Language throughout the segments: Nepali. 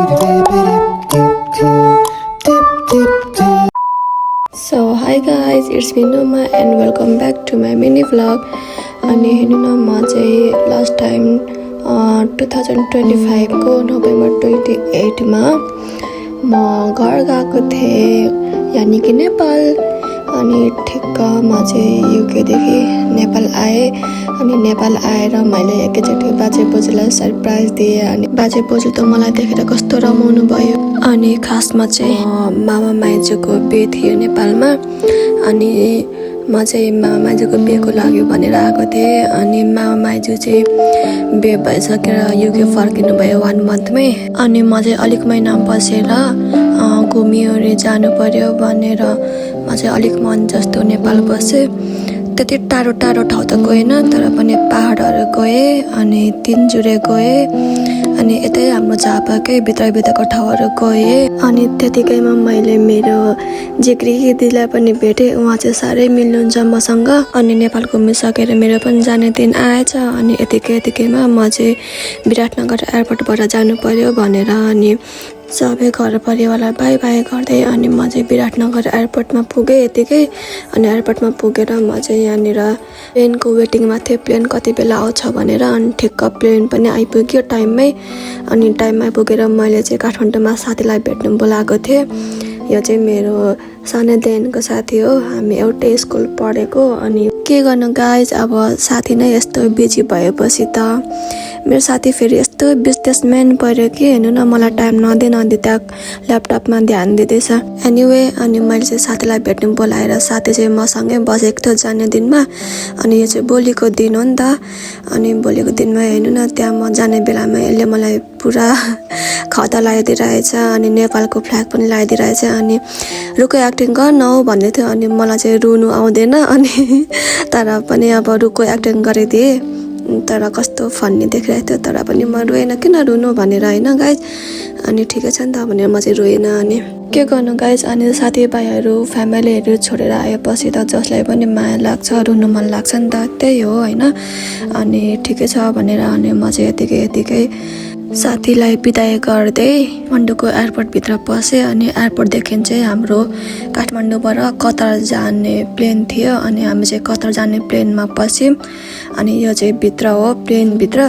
So hi guys, it's me Noma and welcome back to my mini vlog. अनि हेर्नु न म चाहिँ लास्ट टाइम 2025 को नोभेम्बर 28 मा म घर गएको थिएँ यानी कि नेपाल। अनि ठिक्क म चाहिँ युके देखि नेपाल आए। अनि नेपाल आएर मैले एकैचोटि बाजे बोजूलाई सरप्राइज दिएँ। अनि बाजे बोजू त मलाई देखेर कस्तो रमाउनु भयो। अनि खासमा चाहिँ मामा माइजूको बिहे थियो नेपालमा। अनि म चाहिँ मामा माइजूको बिहेको लागि भनेर आएको थिएँ। अनि मामा माइजू चाहिँ बिहे भइसकेर युके फर्किनु भयो 1 मन्थमै। अनि म चाहिँ अलिक महिना बसेर घुमिओरी जानु पर्यो भनेर म चाहिँ अलिक मन जस्तो नेपाल बसेँ। त्यति टाढो टाढो ठाउँ त गएन, तर पनि पहाडहरू गएँ। अनि तिनजुरे गएँ। अनि यतै हाम्रो झापाकै भित्रभित्रको ठाउँहरू गएँ। अनि त्यतिकैमा मैले मेरो जिग्री दिदीलाई पनि भेटेँ। उहाँ चाहिँ साह्रै मिल्नुहुन्छ मसँग। अनि नेपाल घुमिसकेर मेरो पनि जाने दिन आएछ। अनि यतिकैमा म चाहिँ विराटनगर एयरपोर्टबाट जानु पर्यो भनेर अनि सबै घर परिवारलाई बाई बाई गर्दै अनि म चाहिँ विराटनगर एयरपोर्टमा पुगेँ यतिकै। अनि एयरपोर्टमा पुगेर म चाहिँ यहाँनिर प्लेनको वेटिङमा थिएँ, प्लेन कति बेला आउँछ भनेर। अनि ठिक्क प्लेन पनि आइपुग्यो टाइममै। अनि टाइममा पुगेर मैले चाहिँ काठमाडौँमा साथीलाई भेट्नु बोलाएको थिएँ। यो चाहिँ मेरो सानैदेखिको साथी हो, हामी एउटै स्कुल पढेको। अनि के गर्नु गाइज, अब साथी नै यस्तो बिजी भएपछि त मेरो साथी फेरि यस्तो बिजनेसम्यान पर्यो कि हेर्नु न, मलाई टाइम नदिँदा त्यहाँ ल्यापटपमा ध्यान दिँदैछ। एनिवे अनि मैले चाहिँ साथीलाई भेट्नु बोलाएर साथी चाहिँ मसँगै बसेको थियो जाने दिनमा। अनि यो चाहिँ भोलिको दिन हो नि त। अनि भोलिको दिनमा हेर्नु न, त्यहाँ म जाने बेलामा यसले मलाई पुरा खदा लगाइदिइरहेछ। अनि नेपालको फ्ल्याग पनि लगाइदिइरहेछ। अनि रुको एक्टिङ गर न हौ भन्दै थियो। अनि मलाई चाहिँ रुनु आउँदैन। अनि तर पनि अब रुको एक्टिङ गरिदिएँ। तर कस्तो फन्नी देखिरहेको थियो, तर पनि म रोएन, किन रुनु भनेर होइन गाइज। अनि ठिकै छ नि त भनेर म चाहिँ रोएन। अनि के गर्नु गाइज, अनि साथीभाइहरू फ्यामिलीहरू छोडेर आएपछि त जसलाई पनि माया लाग्छ, रुनु मन लाग्छ नि त, त्यही हो होइन। अनि ठिकै छ भनेर अनि म चाहिँ यतिकै साथीलाई बिदाई गर्दै काठमाडौँको एयरपोर्टभित्र पसेँ। अनि एयरपोर्टदेखि चाहिँ हाम्रो काठमाडौँबाट कतार जाने प्लेन थियो। अनि हामी चाहिँ कतार जाने प्लेनमा पस्यौँ। अनि यो चाहिँ भित्र हो, प्लेनभित्र।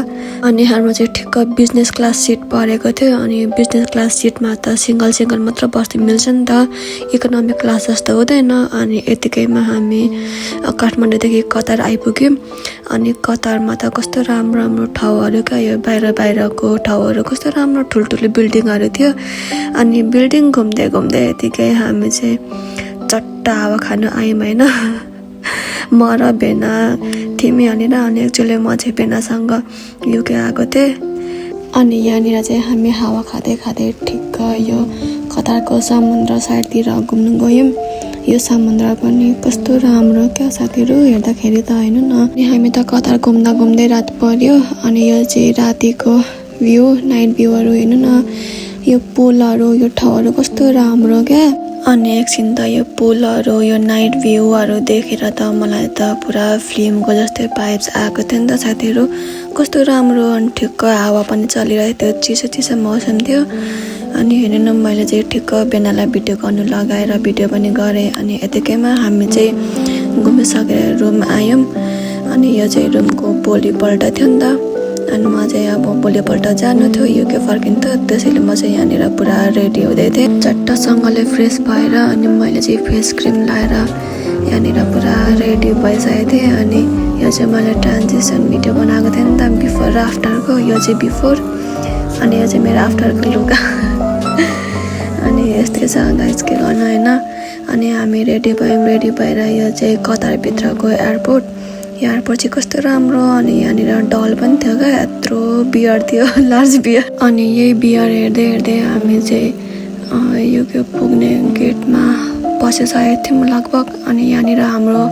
अनि हाम्रो चाहिँ ठिक्क बिजनेस क्लास सिट परेको थियो। अनि बिजनेस क्लास सिटमा त सिङ्गल मात्र बस्नु मिल्छ नि त, इकोनोमिक क्लास जस्तो हुँदैन। अनि यतिकैमा हामी काठमाडौँदेखि कतार आइपुग्यौँ। अनि कतारमा त कस्तो राम्रो ठाउँहरू क्या, यो बाहिरको ठाउँहरू कस्तो राम्रो ठुल्ठुलो बिल्डिङहरू थियो। अनि बिल्डिङ घुम्दै यतिकै हामी चाहिँ चट्टा हावा खानु आयौँ होइन। म र भेना थियौँ यहाँनिर। अनि एक्चुअली म चाहिँ भेनासँग युके आएको थिएँ। अनि यहाँनिर चाहिँ हामी हावा खाँदै ठिक्क यो कतारको समुद्र साइडतिर घुम्नु गयौँ। यो समुद्र पनि कस्तो राम्रो क्या साथीहरू, हेर्दाखेरि त होइन न। अनि हामी त कतार घुम्दै रात पर्यो। अनि यो चाहिँ रातिको भ्यू, नाइट भ्यूहरू हेर्नु न, यो पुलहरू, यो ठाउँहरू कस्तो राम्रो क्या। अनि एकछिन त यो पुलहरू, यो नाइट भ्यूहरू देखेर त मलाई त पुरा फिल्मको जस्तै भाइब्स आएको थियो नि त साथीहरू, कस्तो राम्रो। अनि ठिक्क हावा पनि चलिरहेको थियो, चिसो मौसम थियो। अनि हेर्नु न, मैले चाहिँ ठिक्क बेनालाई भिडियो गर्नु लगाएर भिडियो पनि गरेँ। अनि यतिकैमा हामी चाहिँ घुमिसकेर रुम आयौँ। अनि यो चाहिँ रुमको भोलिपल्ट थियो नि त। अनि म चाहिँ अब भोलिपल्ट जानु थियो युके फर्किन्थ्यो, त्यसैले म चाहिँ यहाँनिर पुरा रेडी हुँदै थिएँ चट्टसँगले फ्रेस भएर। अनि मैले चाहिँ फेस क्रिम लगाएर यहाँनिर पुरा रेडी भइसकेको थिएँ। अनि यो चाहिँ मैले ट्रान्जिसन भिडियो बनाएको थिएँ नि त, बिफोर र आफ्टरको। यो चाहिँ बिफोर अनि यो चाहिँ मेरो आफ्टरको लुगा। अनि यस्तै छ गाइस, के गर्नु होइन। अनि हामी रेडी भएर यो चाहिँ कतारभित्रको एयरपोर्ट। यो एयरपोर्ट चाहिँ कस्तो राम्रो। अनि यहाँनिर डल पनि थियो क्या, यत्रो बियर थियो, लार्ज बियर। अनि यही बियर हेर्दै हामी चाहिँ युके पुग्ने गेटमा पसिसकेको थियौँ लगभग। अनि यहाँनिर हाम्रो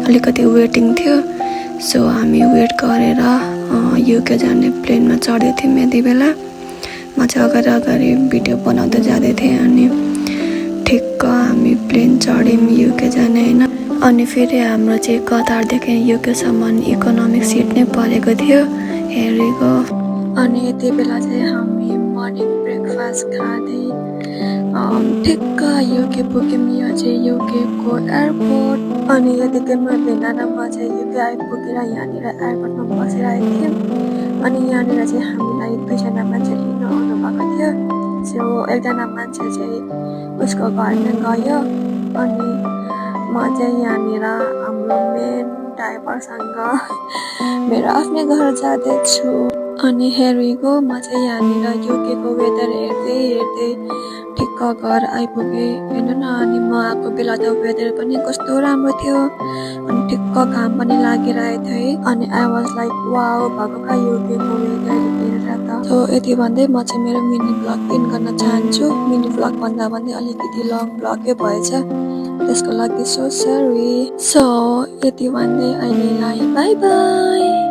अलिकति वेटिङ थियो। सो हामी वेट गरेर युके जाने प्लेनमा चढ्दै थियौँ यति बेला। म चाहिँ अगाडि भिडियो बनाउँदै जाँदै थिएँ। अनि ठिक्क हामी प्लेन चढ्यौँ युके जाने होइन। अनि फेरि हाम्रो चाहिँ कतारदेखि युकेसम्म इकोनोमिक सिट नै परेको थियो, हेरेको। अनि यति बेला चाहिँ हामी मर्निङ ब्रेकफास्ट ब्रेकफास्ट खाँदै ठिक्क युके पुग्यौँ। यो चाहिँ युकेको एयरपोर्ट। अनि यतिकैमा भेनानामा चाहिँ युके आइपुगेर यहाँनिर एयरपोर्टमा बसिरहेको थियौँ। अनि यहाँनिर चाहिँ हामीलाई 2जना मान्छे लिन आउनु भएको थियो। सो एकजना मान्छे चाहिँ उसको घरमा गयो अनि म चाहिँ यहाँनिर हाम्रो मेन ड्राइभरसँग मेरो आफ्नै घर जाँदैछु। अनि here we go, म चाहिँ यहाँनिर युकेको वेदर हेर्दै ठिक्क घर आइपुगेँ। हेर्नु न, अनि म आएको बेला त वेदर पनि कस्तो राम्रो थियो अनि ठिक्क घाम पनि लागिरहेको थियो है। अनि आई वाज लाइक वाउ, भगवान युकेको वेदर हेरेर त। सो यति भन्दै म चाहिँ मेरो मिनी ब्लग इन गर्न चाहन्छु। मिनी ब्लग भन्दा भन्दै अलिकति लङ ब्लगै भएछ, त्यसको लागि सो सरी। सो यति भन्दै अहिलेलाई बाई बाई।